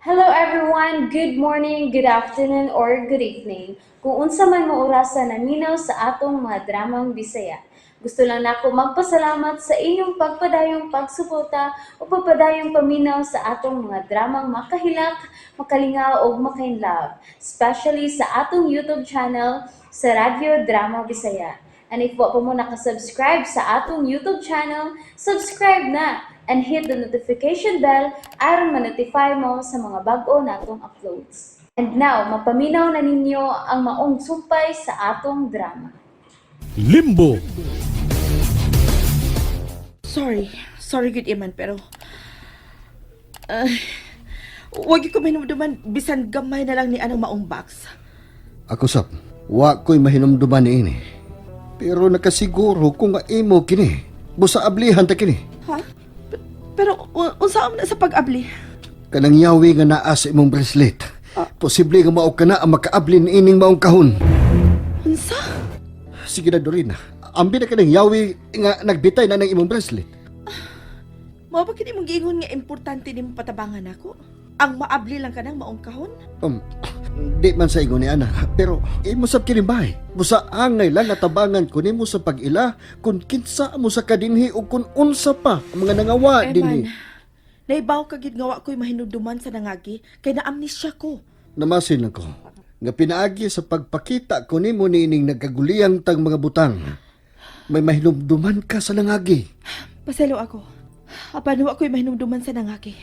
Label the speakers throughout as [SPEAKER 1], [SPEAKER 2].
[SPEAKER 1] Hello everyone! Good morning, good afternoon, or good evening. Kung unsa man mo orasa naminaw sa atong mga dramang Bisaya. Gusto lang nako magpasalamat sa inyong pagpadayong pagsuporta o pagpadayong paminaw sa atong mga dramang makahilak, makalingaw ug makainlove, especially sa atong YouTube channel sa Radyo Drama Bisaya. And if wa pa mo nakasubscribe sa atong YouTube channel, subscribe na and hit the notification bell aron ma-notify mo sa mga bag-o natong uploads. And now, mapaminaw na ninyo ang maong sumpay sa atong drama.
[SPEAKER 2] Limbo.
[SPEAKER 3] Sorry. Sorry, good iman, pero ay, wag ko minumduman, bisan gamay na lang ni anang maong box.
[SPEAKER 4] Ako sab, wa ko'y mahinumduman niini. Pero nakasiguro ko nga imo kini. Busa ablihan ta kini.
[SPEAKER 3] Ha? Pero unsa man na sa pag-abli?
[SPEAKER 4] Kanang yawi nga naa sa imong bracelet. Posible nga mao ka na ang makaabli niining maong kahon.
[SPEAKER 3] Unsa?
[SPEAKER 4] Sige na, Dorina. Ambi na kanang yawi nga nagbitay na ng imong bracelet.
[SPEAKER 3] Mao ba kini mong giingon nga importante nimo patabangan nako? Ang maabli lang kanang maong kahon?
[SPEAKER 4] Di man sa ingon ni Ana, pero imo sab kini bay. Busa angay lang natabangan ko nimo sa pag-ila kung kinsa mo sa kadinhi o kung unsa pa ang mga nangawa dinhi.
[SPEAKER 3] Eman, naibaw ka gid nga wa ko'y mahinumduman sa nangagi kay na-amnesia ko.
[SPEAKER 4] Namasin lang ko nga pinaagi sa pagpakita ko nimo niining nagkaguliyang tang mga butang. May mahinumduman ka sa nangagi.
[SPEAKER 3] Paselo ako. Apan wa ko'y mahinumduman sa nangagi.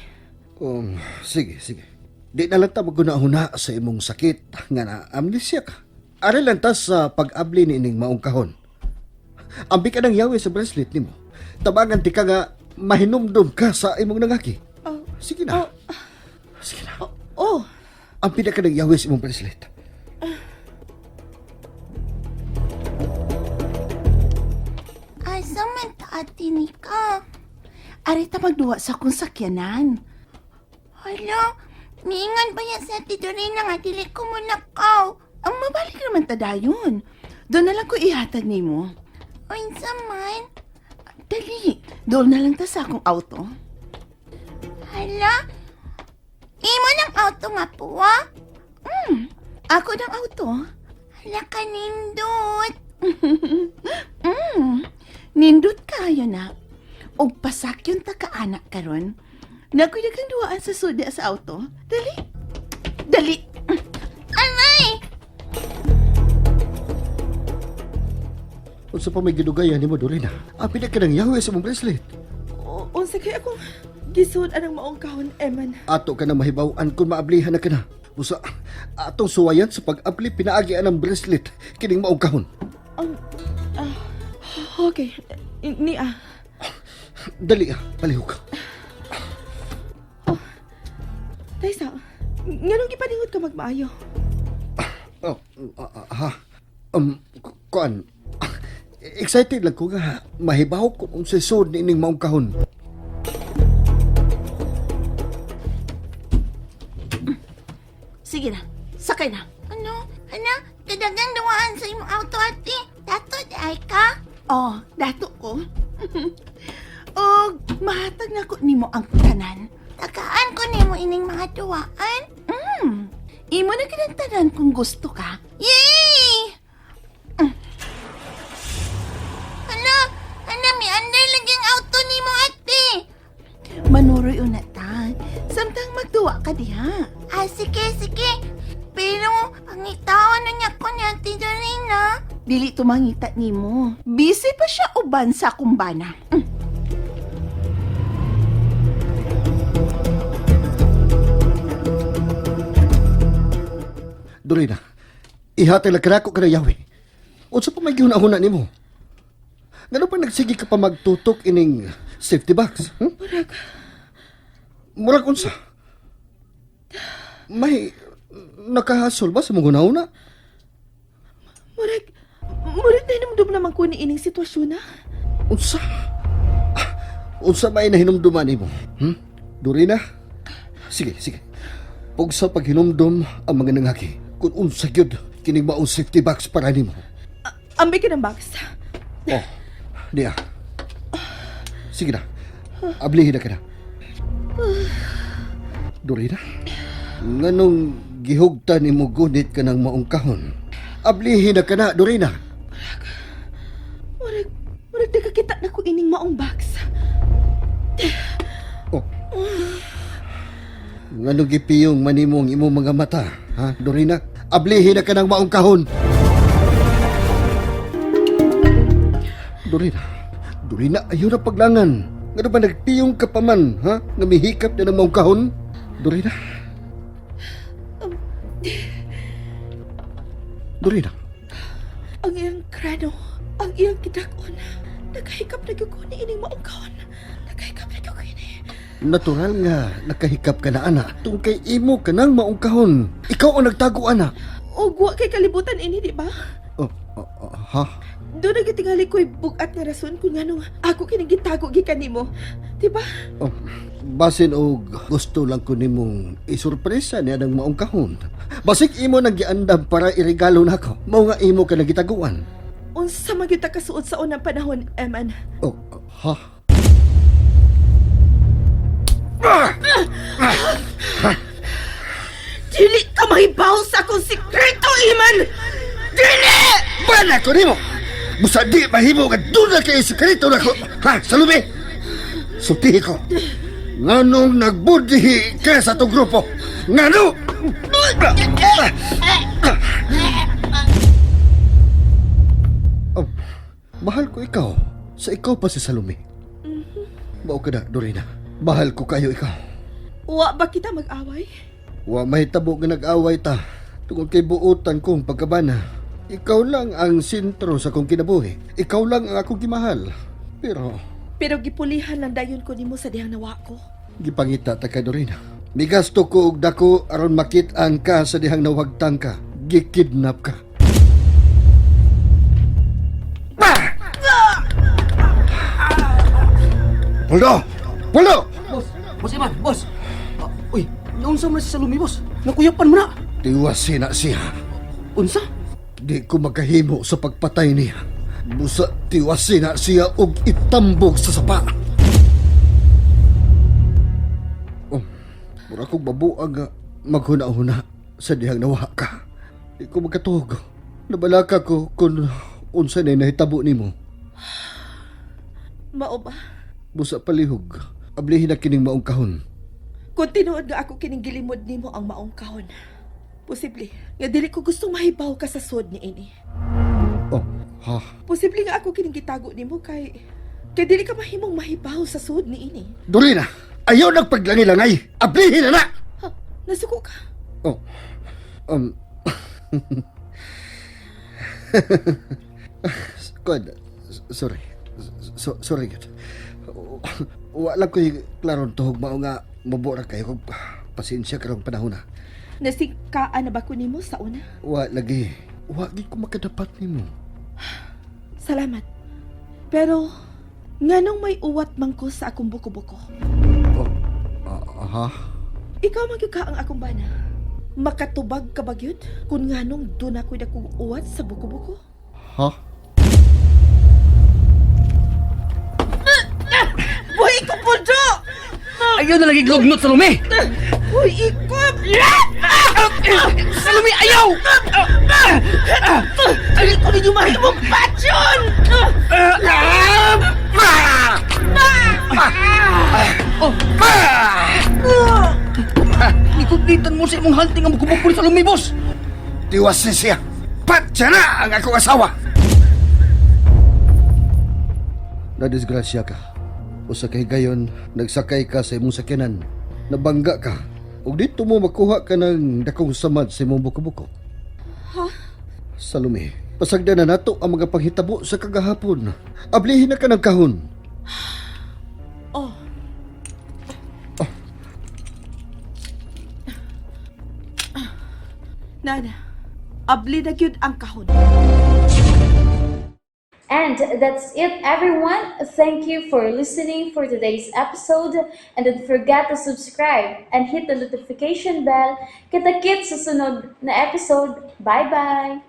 [SPEAKER 4] Sige, sige. Di na lang ta maguna-huna sa imong sakit nga na amnesia ka. Ari lang ta sa pag-abli niining maong kahon. Ambi ka ng yawi sa bracelet nimo. Tabangan ti ka nga mahinumdum ka sa imong nangaki.
[SPEAKER 3] Oh,
[SPEAKER 4] Sige na.
[SPEAKER 3] oh,
[SPEAKER 4] Sige na.
[SPEAKER 3] oh, oh.
[SPEAKER 4] Ambi na ka ng yawi sa imong bracelet.
[SPEAKER 5] Asa man ta ate ni ka? Arita magduwa sa akong sakyanan. Hala, miingan ba yan sa ate Dorina nga dili ko mulakaw? Ang mabalik naman ta dayon. Doon na lang ko ihatag nimo. Unsa man? Dali, doon na lang ta sa akong auto. Hala, imo ng auto nga po ah? Ako ng auto. Hala ka nindot. Nindot kayo na. Og pasakyon ta kaanak karon. Nakoy daghang duwaan sa sudya sa auto. Dali. Dali. Aray!
[SPEAKER 4] Unsa pa may gidugayan nimo Dorina? Ambi na ka ng yawi sa imong bracelet.
[SPEAKER 3] Unsa kay akong gisud anang maong kahon, Eman?
[SPEAKER 4] Ato ka na mahibaw-an kung maablihan na ka na. Busa, atong suwayan sa pag-abli pinaagi ang bracelet kining maong kahon.
[SPEAKER 3] Ah, okay. Ni ah.
[SPEAKER 4] Dali ah, palihog.
[SPEAKER 3] Taysa, nganong gipaningot ka magmaayo?
[SPEAKER 4] Oh, ha. Kuan. Excited lang ko nga mahibaw kung unsay sud niining maong kahon.
[SPEAKER 5] Sige na, sakay na. Ano? Ano? Kadagang duwaan sa imong auto, ate. Dato, di ay ka? Oh, dato ko. Og mahatag na ko nimo ang tanan. Takaan ko nimo ining mga duwaan. Imo na kinang tanan kung gusto ka. Yay! Hala, hala, mi anday lagi ang auto nimo, ate. Manuroy una ta. Samtang magduwa ka diha. Ah, sige, sige. Pero, pangitawan na niya ko ni Ate Dorina. Dili tumangita nimo. Busy pa siya uban sa kumbana.
[SPEAKER 4] Dorina, ihatag lang kanako ka na yawi. Unsa pa may gihuna-huna nimo? Ngano pa nagsige ka pa magtutok ining safety box?
[SPEAKER 3] Murag,
[SPEAKER 4] Murag unsa? May nakahasol ba sa mong hunahuna?
[SPEAKER 3] murag, murag nahinumdum naman ko ni ining sitwasyon na.
[SPEAKER 4] Unsa? Unsa may nahinumduman nimo? Dorina? Sige, sige. Pugsa paghinumdum ang mga nangaki. Kung unsa gyud kining maong safety box para nimo.
[SPEAKER 3] Ambi ka ng box.
[SPEAKER 4] Oh, niya. Sige na. Ablihin na ka na. Dorina? Nganong gihugtan nimo gunit ka ng maong kahon? Ablihin na ka na, Dorina.
[SPEAKER 3] Murag nakakita na ko ining maong box.
[SPEAKER 4] Oh. Nganong gipiyong manimo ang imong mga mata, ha, Dorina? Ablihin na ka ng maong kahon. Dorina, Dorina, ayaw na paglangan. Ngano ba nagpiyong ka pa man, ha? Nga mihikap na ng maong kahon? Dorina? Dorina,
[SPEAKER 3] Ang iyang krano, ang iyang kidak-on. Nakahikap na gyud ko ni ining maong kahon. Nakahikap na gyud ko ini.
[SPEAKER 4] Natural nga nakahikap ka na, ana. Tung kay imo ka nang maong kahon. Ikaw ang nagtago, ana.
[SPEAKER 3] Og wa kay kalibutan ini, di ba?
[SPEAKER 4] Oh, oh, ha?
[SPEAKER 3] Doon na gitingali ko'y bugat nga rason kung nganong ako kining gitago gikan nimo. Di ba?
[SPEAKER 4] Oh, basin og gusto lang ko nimong isurpresa niya ng maong kahon. Basig imo nang giandam para iregalo nako. Mao nga imo ka nagitaguan.
[SPEAKER 3] Unsa man gyud ta kasuod sa unang panahon, Eman.
[SPEAKER 4] Oh, ha?
[SPEAKER 3] Dili ka mahibaw sa akong sikreto, Eman! Dili!
[SPEAKER 4] Bana ko nimo. Busa di mahimo nga duna kay sekreto nako. Ha, Salome. Sultihi ko. Nganong nagbudihi ka sa atong grupo? Ngano? Oh, mahal ko ikaw. Sa ikaw pa si Salome. Mao ka na, Dorina. Mahal ko kayo ikaw.
[SPEAKER 3] Wa ba kita mag-away?
[SPEAKER 4] Wa may tabo nga nag-away ta. Tungod kay buotan kong pagkabana. Ikaw lang ang sentro sa kong kinabuhi. Ikaw lang ang akong gimahal. Pero
[SPEAKER 3] Pero gipulihan lang dayon ko nimo sa dihang nawa ko.
[SPEAKER 4] Gipangita ta kay Dorina. Migasto ko og dako aron makit-an ka sa dihang nawagtang ka. Gikidnap ka. Ah! Puldo! Puldo!
[SPEAKER 2] Boss, boss Iman, boss. Ah, uy, naunsa man si Salome, boss? Nakuyapan mo na.
[SPEAKER 4] Tiwasin na siya.
[SPEAKER 2] Unsa?
[SPEAKER 4] Di ko magkahimo sa pagpatay niya. Busa tiwasin na siya og itambog sa sapa. Oh, mura kong babuag nga maghuna-huna sa dihang nawa ka. Di ko magkatuog. Nabalaka ko kung unsa na nahitabo nimo.
[SPEAKER 3] Mao ba?
[SPEAKER 4] Busa palihog. Ablihin na kining maong kahon.
[SPEAKER 3] Kung tinuod nga ako kining gilimod nimo ang maong kahon. Posible nga dili ko gustong mahibaw ka sa sud ni ini.
[SPEAKER 4] Oh, ha?
[SPEAKER 3] Posible nga ako kining gitago nimo kay dili ka mahimong mahibaw sa sud ni ini.
[SPEAKER 4] Dorina, ayaw nagpaglangay-langay. Ablihin na na!
[SPEAKER 3] Ha, nasuko ka.
[SPEAKER 4] Oh, Kuan, sorry. So, sorry, gid. Wala ko'y klaron tuhog mao nga mabura kayo kog pasensya karong panahon na.
[SPEAKER 3] Nasingkaan na ba ko nimo sa una?
[SPEAKER 4] Wa lagi. Wa gid ko makadapat nimo.
[SPEAKER 3] Salamat. Pero nganong may uwat man ko sa akong buko-buko?
[SPEAKER 4] Oh, ha?
[SPEAKER 3] Ikaw man gyud ka ang akong bana. Makatubag ka ba gyud kung nganong doon ako'y dakong uwat sa buko-buko?
[SPEAKER 4] Ha?
[SPEAKER 3] Buhi ko po,
[SPEAKER 2] Ayaw na lagi glognot, Salome.
[SPEAKER 3] Uy, ikop!
[SPEAKER 2] Salome, ayaw!
[SPEAKER 3] Ay, ko ninyo mahimong pasyon!
[SPEAKER 2] Oh. Ikublitan mo sa imong hunting ang bukubukol, Salome, boss.
[SPEAKER 4] Tiwasin siya. Patya na ang akong asawa. Nadisgrasya ka. O sa kahigayon, nagsakay ka sa imong sakyanan. Nabangga ka. Ug dito mo makuha ka ng dakong samad sa imong buko-buko.
[SPEAKER 3] Ha?
[SPEAKER 4] Salome, pasagdan na nato ang mga panghitabo sa kagahapon. Ablihin na ka ng kahon.
[SPEAKER 3] Oh. Nana, abli na gyud ang kahon.
[SPEAKER 1] And that's it, everyone. Thank you for listening for today's episode. And don't forget to subscribe and hit the notification bell. Kita-kits sa sunod na episode. Bye-bye!